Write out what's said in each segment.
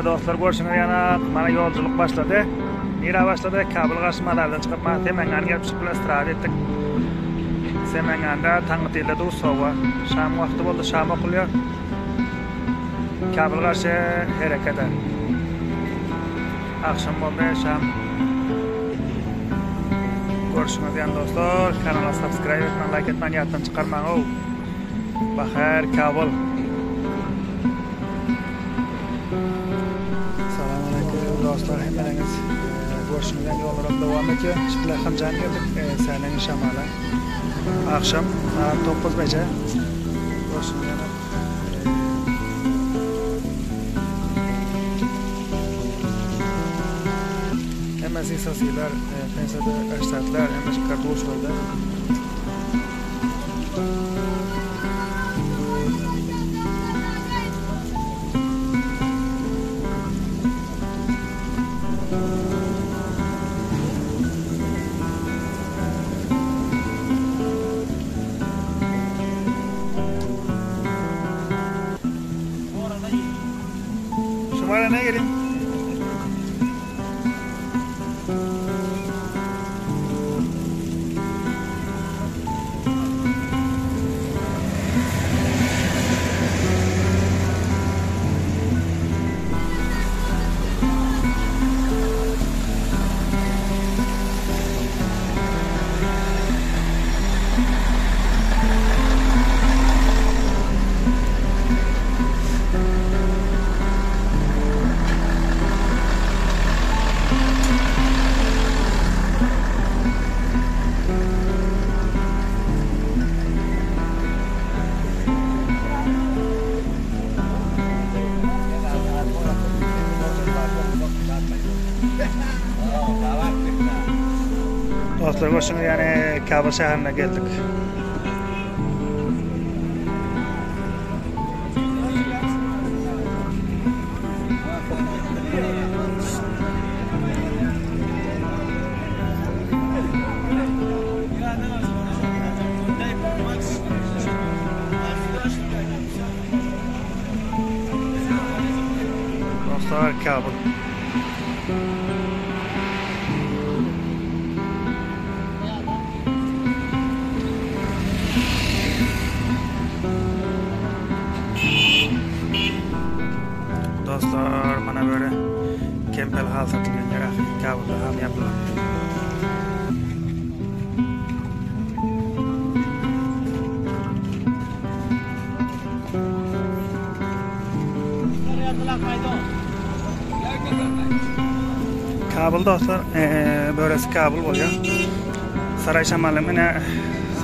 Dostlar görüşüňiz yana mana yolculuk başladı. Nira başladı. Kabul karşı çıkıp mana Semengan gelip çıkıp istirahat ettik. Semenganda Tangıtıyla da soğuğa. Şam vakti oldu. Şam okuluyor. Kabul karşı harekete. Akşam oldu şam. Görüşüňiz yana dostlar. Kanala subscribe etmen, like etmen, yattan çıkarman. Bahar Kabul. Dostlar hemeniz görüşümden yollarım devam ediyor. Şimdi Hamcan geldik. Senin şamala. Akşam saat 9 gece. Görüşümden hemen sisasiler, pensada aşatlar, hemen kartuş vardı. Ne gelin? Dostlar görüşüňiz yani Kabul şäherine geldik. Dostlar Kabul. Dostlar mana böyle kempel hal satılıyor yer Kabulda ham yapılan. Kabul dostlar böylesi Kabul oluyor. Saray şamalı mine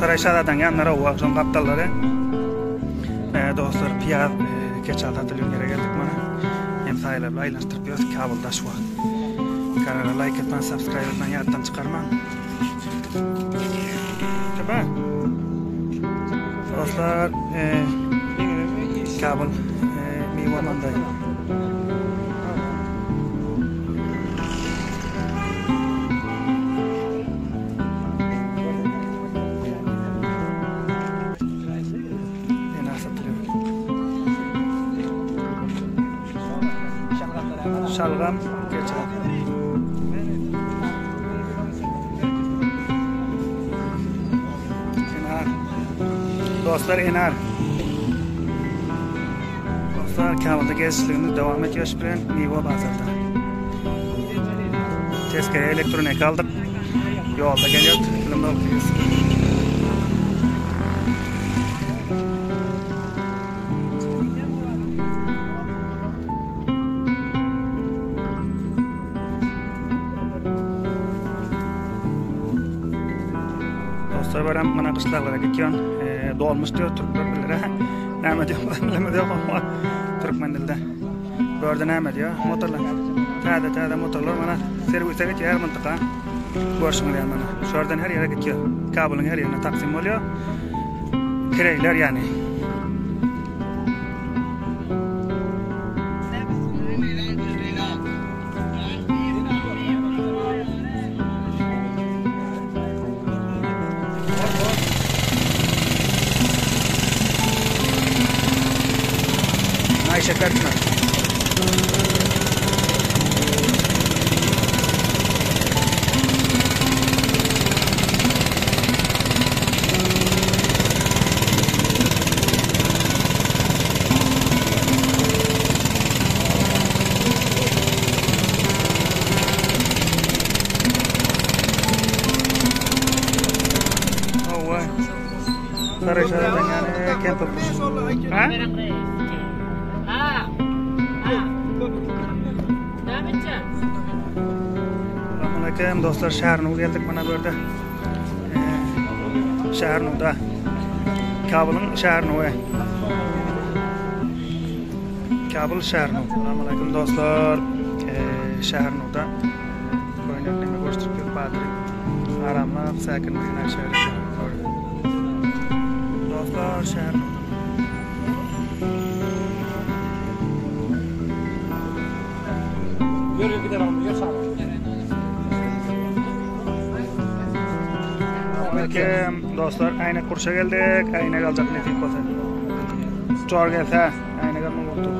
Saray şadadan yanlara o akşam kaptalları. Dostlar piyaz keçal satılıyor yere geldik mana. Hem sayılarla aylanıştırıp yiyoruz Kabul'da şu an. Kanala like etmen, subscribe etmen, yattan çıkarman. Tabi. Dostlar Kabul meyve. Şalgam geçer. Enar. Dostlar enar. Dostlar Kabulda gezişligimiz devam ediyor. Bilen meyve bazarda. Tezkere elektronik aldık. Yolda geliyor. Filmde okuyoruz. Dostlar varam mana qishloqlarga ketgan, dolmuş diyor Türkler bilir. Näme diyor, bilmem diyor ama Türkmen dilde. Bu arada näme diyor, motorlar. Täze motorlar mana servise geçiyor her mıntıka. Görüşün diyor mana. Şuradan her yere geçiyor. Kabul'un her yerine taksim oluyor. Kireyler yani. Ayşe kaçma. Kempir. Ha? Ha. Ha. Assalomu alaykum do'stlar, Shahrnuga keldik mana bu yerda. Shahrnuda. Kabulning Shahrinuvi. Kabul Shahrnu. Assalomu alaykum do'stlar. Shahrnuda ko'ylak nima ko'rsatib ketdi. Aramliq, sakinlik shahri. Do'stlar, Shahrnu. Yürü gidelim, yürü sağ. Alaykum do'stlar, ayni qurishga keldik. Aynak aljak nesib bo'lsa. Chor kelsa, aynak olmoq bo'ldi.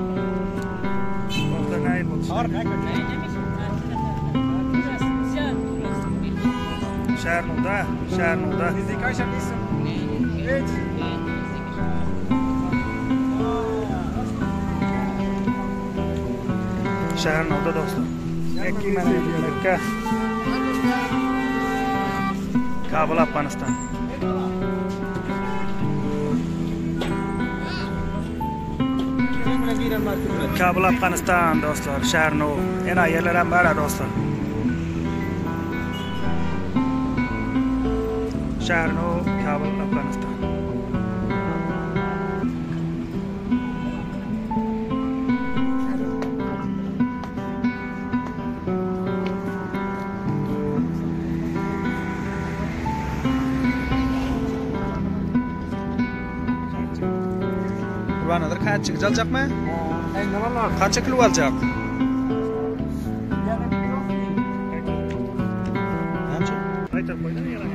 Do'stlar, nima bo'ldi? Shahrnuda, Shahrnuda. Shahrnuda do'stlar. Mekka mana Mekka. Kabul, Afg'oniston. Kabul, Afg'oniston do'stlar, Shahrnu. Yana yerlar ham bor do'stlar. Shahrnu, Kabul, Afg'oniston. Qurbanlar qancha aljakmi? Qancha kilo aljak? Qancha? Aytib qo'ydim yana.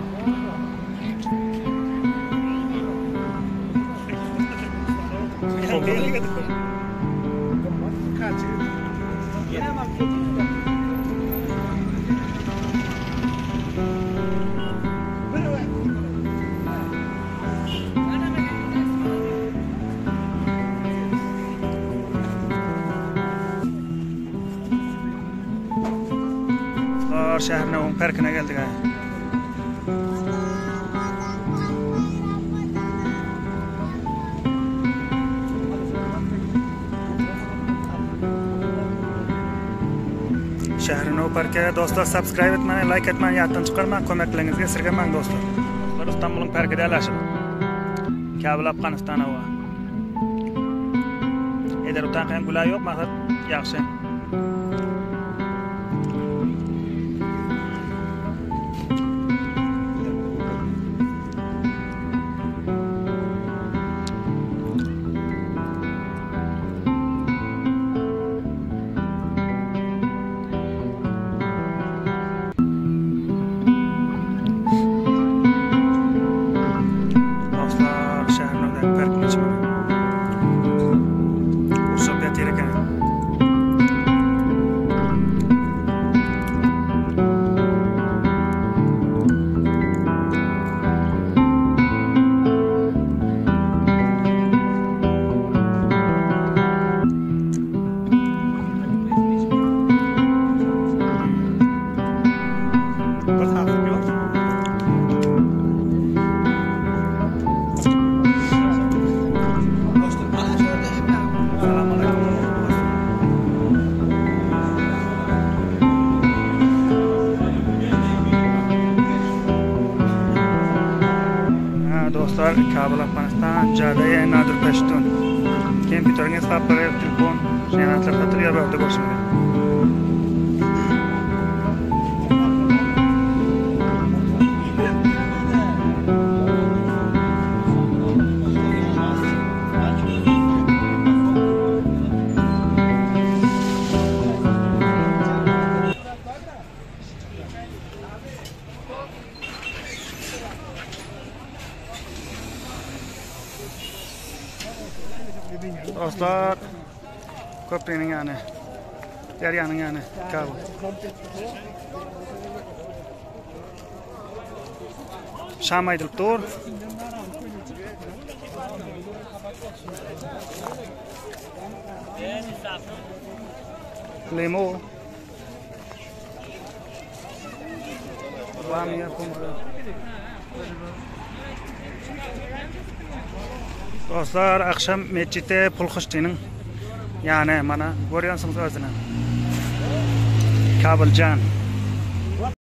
Şährine parkına geldik. Şährine parka dostlar subscribe etmeni, like etmeni yaddan chiqarmang, ko'maklaringizga esirgamang do'stlar. Dostlar İstanbul'un parkida alashib. Kabul, Afg'oniston havo. Eder utan ham gulay yo'q, maqsad yaxshi. Dostlar, Kabul, Afg'oniston, Jadaya Nadir Pashtun. Kompyuteringiz papkada telefon, jinoyatlar xatir yerda ko'rishmaydi. Dostlar, köprünün yani, deryanın yani, Kabul. Şam aydılıp dur. Limo. Bamiya, kumru. Dostlar, akşam metjitde Pulxuştining yani mana görýänsiňiz özüni. Kabuljan.